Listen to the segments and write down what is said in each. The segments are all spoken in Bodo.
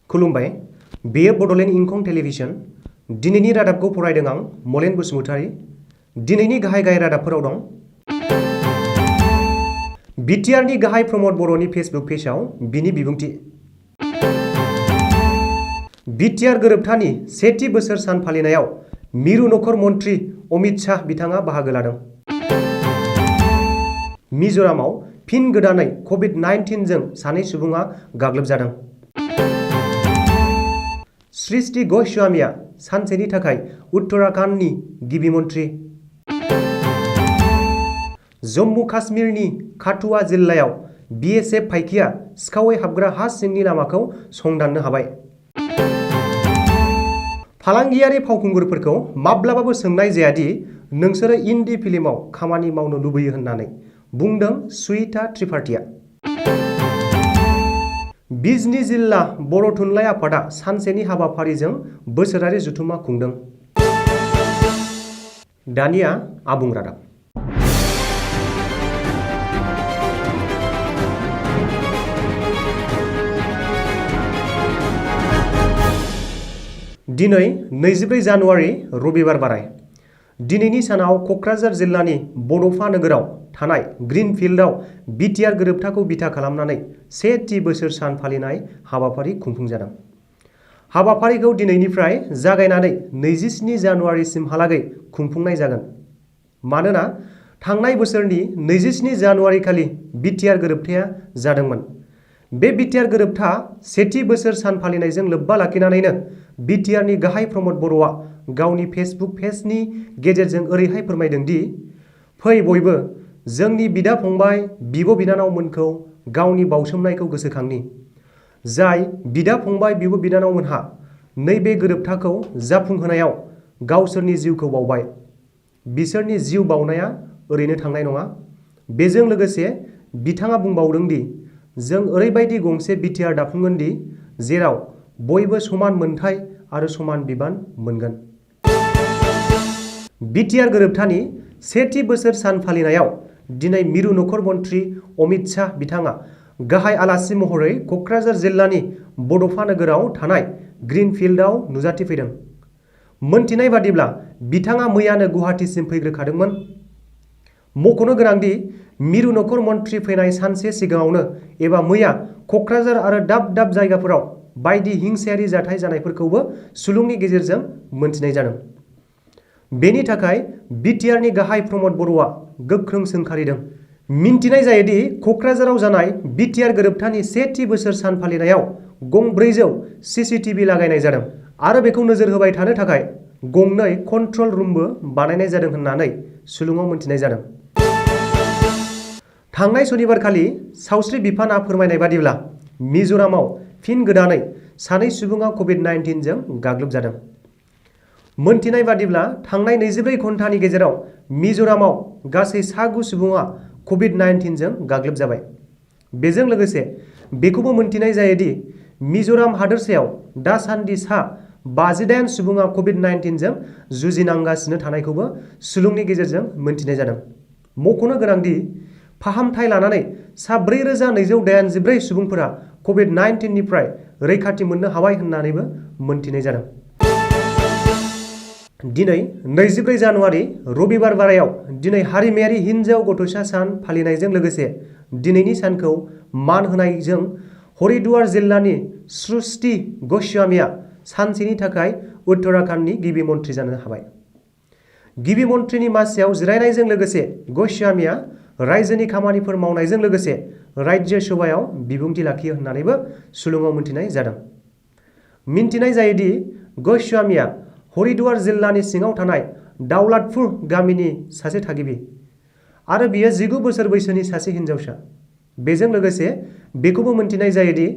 खुलुमबाय, बेयो बड'लेण्ड इंखं टेलिभिजन। दिनैनि रादाबखौ फरायदों आं मलेन बसुमतारी। दिनैनि गाहाय रादाबफोराव दं। बिटिआरनि गाहाय प्रमद बर'नि फेसबुक पेजआव बिनि बिबुंथि। बिटिआर गोरोबथानि सेथि बोसोर सान फालिनायाव मिरु नखर मन्त्रि अमित शाह बिथाङा बाहागो लादों। मिज'रामाव फिन गोदानै कभिड-19 जों सानै सुबुङा गाग्लोबजादों। सृष्टि ग'स्वामीआ सानसेनि थाखाय उत्तराखंडनि गिबि मन्त्रि। जम्मु काश्मीरनि काठुआ जिल्लायाव बीएसएफ फाइकिया सिखावै हाबग्रा हा सिंनि लामाखौ संदाननो हाबाय। फालांगियारि फावखुंगुरफोरखौ माब्लाबाबो सोंनाय जाया दि नोंसोरो इन्डी फिल्मआव खामानि मावनो लुबैयो होननानै बुंदों सुइता त्रिपाठीआ। बिजनी जिल्ला बर' थुनलाइ आफादा सानसेनि हाबाफारिजों बोसोरारि जथुम्मा खुंदों। दानिया आबुं रादाब। दिनै 24 जानुवारि रबिबार बाराय। दिनैनि सानाव क'क्राझार जिल्लानि बड'फा नोगोराव थानाय ग्रीनफिल्डआव बिटिआर गोरोबथाखौ बिथा खालामनानै सेथि बोसोर सान फालिनाय हाबाफारि खुंफुंजादों। हाबाफारिखौ दिनैनिफ्राय जागायनानै 27 जानुवारिसिमहालागै खुंफुंनाय जागोन। मानोना थांनाय बोसोरनि 27 जानुवारि खालि बिटिआर गोरोबथाया जादोंमोन। बे बिटिआर गोरोबथा सेथि बोसोर सान फालिनायजों लोब्बा लाखिनानैनो बिटिआरनि गाहाय प्रमद बर'आ गावनि फेसबुक पेजनि गेजेरजों ओरैहाय फोरमायदों दि फै बयबो जोंनि बिदा फंबाय बिब' बिनानावमोनखौ गावनि बावसोमनायखौ गोसोखांनि, जाय बिदा फंबाय बिब' बिनानावमोनहा नैबे गोरोबथाखौ जाफुंहोनायाव गावसोरनि जिउखौ बावबाय। बिसोरनि जिउ बावनाया ओरैनो थांनाय नङा। बेजों लोगोसे बिथाङा बुंबावदों दि जों ओरैबायदि गंसे बिटिआर दाफुंगोन दि जेराव बयबो समान मोनथाय आरो समान बिबान मोनगोन। बिटिआर गोरोबथानि सेथि बोसोर सान फालिनायाव दिनै मिरु नखर मन्त्रि अमित शाह बिथाङा गाहाय आलासि महरै क'क्राझार जिल्लानि बड'फा नोगोराव थानाय ग्रीनफिल्डआव नुजाथिफैदों। मोनथिनाय बादिब्ला बिथाङा मैयानो गुवाहाटीसिम फैग्रोखादोंमोन। मख'नो गोनांदि मिरु नखर मन्त्रि फैनाय सानसे सिगाङावनो एबा मैया क'क्राझार आरो दाब दाब जायगाफोराव बायदि हिंसायारि जाथाय जानायफोरखौबो सुलुंनि गेजेरजों मोनथिनाय जादों। बेनि थाखाय बिटिआरनि गाहाय प्रमद बर'आ गोख्रों सोंखारिदों। मिन्थिनाय जायोदि क'क्राझाराव जानाय बिटिआर गोरोबथानि सेथि बोसोर सान फालिनायाव गं400 CCTV लागायनाय जादों आरो बेखौ नोजोर होबाय थानो थाखाय गंनै कन्ट्रल रुमबो बानायनाय जादों होननानै सुलुङाव मोनथिनाय जादों। थांनाय सनिबारखालि सावस्रि बिफानआ फोरमायनाय बादिब्ला मिज'रामाव फिन गोदानै सानै सुबुङा कभिड-19 जों गाग्लोबजादों। मोनथिनाय बादिब्ला थांनाय 24 घन्टानि गेजेराव मिज'रामाव गासै 9 सुबुङा कभिड-19 जों गाग्लोबजाबाय। बेजों लोगोसे बेखौबो मोनथिनाय जायोदि मिज'राम हादोरसायाव दासान्दि 58 सुबुङा कभिड-19 जों जुजिनांगासिनो थानायखौबो सुलुंनि गेजेरजों मोनथिनाय जादों। मख'नो गोनांदि फाहामथाय लानानै 4284 सुबुंफोरा कभिड-19 निफ्राय रैखाथि मोननो हाबाय होननानैबो मोनथिनाय जादों। दिनै 24 जानुवारि रबिबार बारायाव दिनै हारिमायारि हिन्जाव गथ'सा सान फालिनायजों लोगोसे दिनैनि सानखौ मान होनायजों हरिद्वार जिल्लानि सृष्टि ग'स्वामीआ सानसेनि थाखाय उत्तराखंडनि गिबि मन्त्रि जानो हाबाय। गिबि मन्थ्रिनि मासियाव जिरायनायजों लोगोसे ग'स्वामीआ रायजोनि खामानिफोर मावनायजों लोगोसे राज्यो सभायाव बिबुंथि लाखियो होननानैबो सुलुङाव मोनथिनाय जादों। मिन्थिनाय जायोदि ग'स्वामीआ हरिद्वार जिल्लानि सिङाव थानाय दाउलातपुर गामिनि सासे थागिबि आरो बियो 19 बोसोर बैसोनि सासे हिनजावसा। बेजों लोगोसे बेखौबो मोनथिनाय जायोदि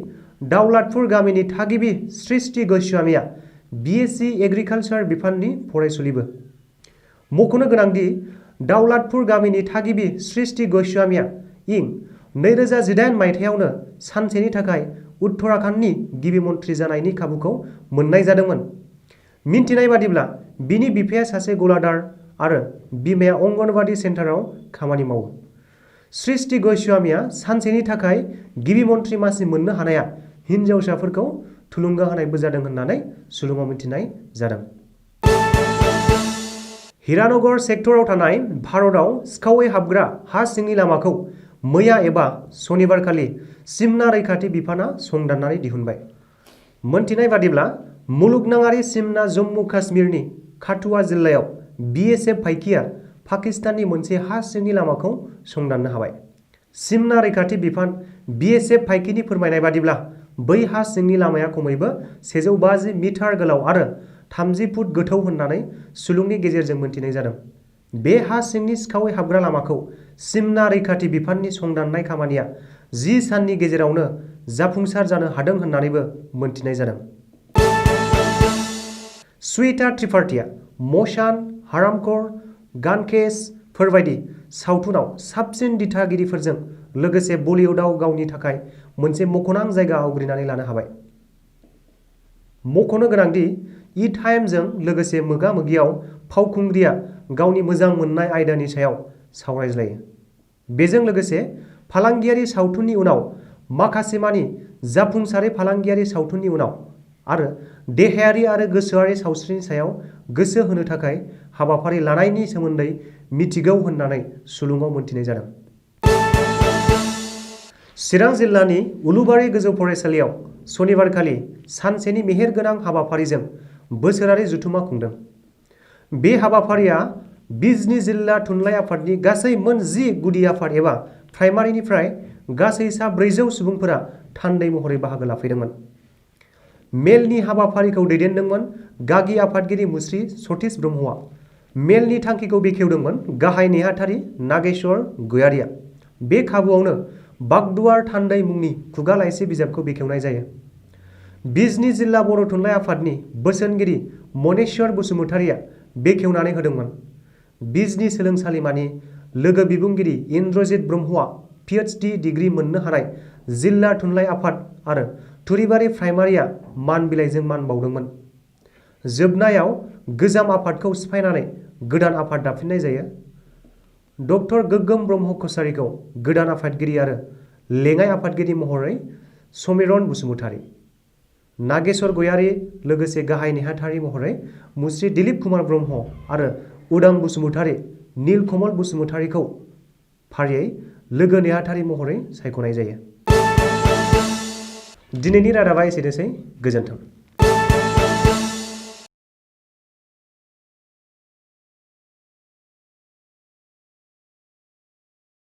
दाउलातपुर गामिनि थागिबि सृष्टि ग'स्वामीआ BSc एग्रिकालचार बिफाननि फरायसुलिबो। मख'नो गोनांदि दाउलातपुर गामिनि थागिबि सृष्टि ग'स्वामीआ इं 2018 मायथाइयावनो सानसेनि थाखाय उत्तराखंडनि गिबि मन्त्रि जानायनि खाबुखौ मोननाय जादोंमोन। मिन्थिनाय बादिब्ला बिनि बिफाया सासे गलादार आरो बिमाया अंगनबादि सेन्टाराव खामानि मावो। सृष्टि ग'स्वामीआ सानसेनि थाखाय गिबि मन्त्रि मासि मोननो हानाया हिनजावसाफोरखौ थुलुंगा होनायबो जादों होननानै सुलुङाव मिथिनाय जादों। हिरानगर सेक्टराव थानाय भारतआव सिखावै हाबग्रा हा सिंनि लामाखौ मैया एबा सनिबारखालि सिमना रैखाथि बिफाना संदाननानै दिहुनबाय। मोनथिनाय बादिब्ला मुलुगनाङारि सिमना जम्मु काश्मीरनि काठुआ जिल्लायाव BSF फाइकिया पाकिस्ताननि मोनसे हा सिंनि लामाखौ संदाननो हाबाय। सिमना रैखाथि बिफान BSF फाइकिनि फोरमायनाय बादिब्ला बै हा सिंनि लामाया खमैबो 150 मिटार गोलाव आरो 30 फुट गोथौ होननानै सुलुंनि गेजेरजों मोनथिनाय जादों। बे हा सिंनि सिखावै हाबग्रा लामाखौ सिमना रैखाथि बिफाननि संदाननाय खामानिया 10 साननि गेजेरावनो जाफुंसार जानो हादों होननानैबो मोनथिनाय जादों। श्वेता त्रिपाठीआ मशान, हारामखोर, गानकेस फोरबायदि सावथुनाव साबसिन दिथागिरिफोरजों लोगोसे बलिउडआव गावनि थाखाय मोनसे मख'नां जायगा आवग्रिनानै लानो हाबाय। मख'नो गोनांदि टाइमजों लोगोसे मोगा-मोगियाव फावखुंग्रिया गावनि मोजां मोननाय आयदानि सायाव सावरायज्लायो। बेजों लोगोसे फालांगियारि सावथुननि उनाव माखासेमानि जाफुंसारै फालांगियारि सावथुननि उनाव आरो देहायारि आरो गोसोआरि सावस्रिनि सायाव गोसो होनो थाखाय हाबाफारि लानायनि सोमोन्दै मिथिगौ होननानै सुलुङाव मोनथिनाय जादों। चिरां जिल्लानि उलुबारि गोजौ फरायसालियाव सनिबारखालि सानसेनि मेहेरगोनां हाबाफारिजों बोसोरारि जथुम्मा खुंदों। बे हाबाफारिया बिजनी जिल्ला थुनलाइ आफादनि गासै मोन 10 गुदि आफाद एबा प्राइमारिनिफ्राय गासै सा 400 सुबुंफोरा थान्दै महरै बाहागो लाफैदोंमोन। मेलनि हाबाफारिखौ दैदेनदोंमोन गागि आफादगिरि मुस्रि सतीश ब्रह्मआ। मेलनि थांखिखौ बेखेवदोंमोन गाहाय नेहाथारि नागेश्वर गयारिया। बे खाबुआवनो बागदुआर थान्दै मुंनि खुगा लाइसि बिजाबखौ बेखेवनाय जायो। बिजनी जिल्ला बर' थुनलाइ आफादनि बोसोनगिरि मनेश्वर बसुमतारिया बेखेवनानै होदोंमोन। बिजनी सोलोंसालिमानि लोगो बिबुंगिरि इन्द्रजित ब्रह्मआ PhD डिग्री मोननो हानाय जिल्ला थुनलाइ आफाद आरो थुरिबारि प्राइमारिया मान बिलाइजों मान बावदोंमोन। जोबनायाव गोजाम आफादखौ सिफायनानै गोदान आफाद दाफिननाय जायो। डक्टर गोगोम ब्रह्म कछारीखौ गोदान आफादगिरि आरो लेङाइ आफादगिरि महरै समिरन बसुमतारी, नागेश्वर गयारी लोगोसे गाहाय नेहाथारि महरै मुस्रि दिलीप कुमार ब्रह्म आरो उदां बसुमतारी, नीलकमल बसुमतारीखौ फारियै लोगो नेहाथारि महरै सायख'नाय जायो। दिनैनि रादाबा एसेनोसै। गोजोन्थों।